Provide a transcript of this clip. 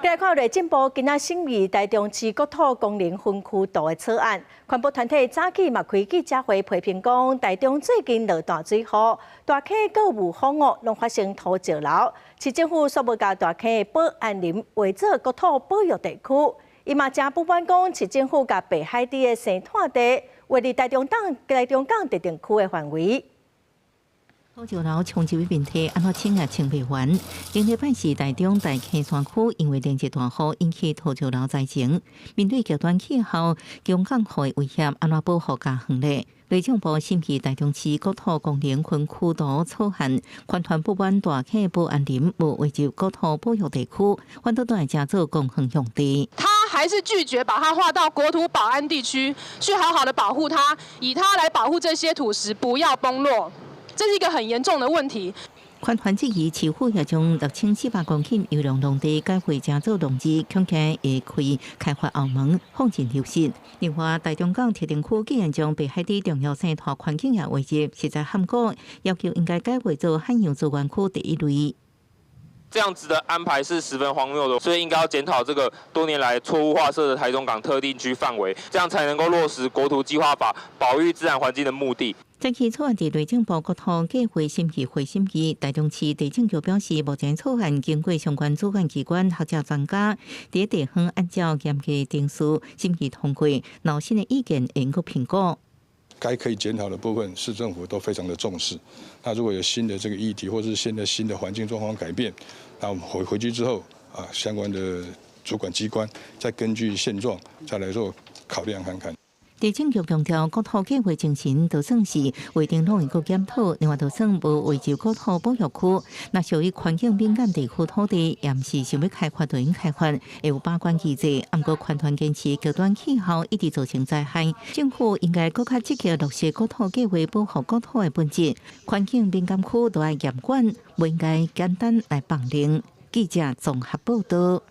來看內政部今仔審議台中市國土功能分區圖的草案，環保團體早起嘛開記者會批評講，台中最近落大水雨，大溪閣霧峰哦，攏發生土石流，市政府煞無共大溪的保安林劃做國土保育地區，伊嘛誠不滿講，市政府共白海豬的生湠地劃入台中港特定區的範圍。土石流衝擊問題按怎清也清袂完？頂禮拜四台中大溪山區因為連日大雨引起土石流災情，面對極端氣候、強降雨的威脅，按怎保護家園咧？內政部審議台中市國土功能分區圖草案，環團不滿大溪保安林無劃入國土保育地區，反倒轉來成做公園用地。他還是拒絕把它劃到國土保安地區，去好好的保護它，以它來保護這些土石不要崩落。這是一個很嚴重的問題。環團質疑市府欲將6400公頃優良農地改劃成做農地，恐驚會開開發後門，放任流失。另外，台中港特定區竟然將白海豬重要生態環境也劃入，實在罕見，要求應該改劃做海洋資源區第一類。這樣子的安排是十分荒謬的，所以應該要檢討這個多年來錯誤劃設的台中港特定區範圍，這樣才能夠落實國土計劃法保育自然環境的目的。這起草案佇內政部國土計劃審議會審議，台中市地政局表示，目前草案經過相關主管機關、學者專家，佇地方按照嚴格程序審議通過，若有新的意見會閣評估。該可以檢討的部分，市政府都非常的重視。那如果有新的這個議題，或是現在新的環境狀況改變，那我們回去之後啊，相關的主管機關再根據現狀再來做考量看看。地政局強調，國土計劃精神就算是規定攏會閣檢討，另外就算無劃入國土保育區，若屬於環境敏感地區土地，也毋是想欲開發就用開發，會有把關機制。毋過環團堅持極端氣候一直造成災害，政府應該閣較積極落實國土計劃保護國土的本質，環境敏感區都愛嚴管，無應該簡單來放任。記者綜合報道。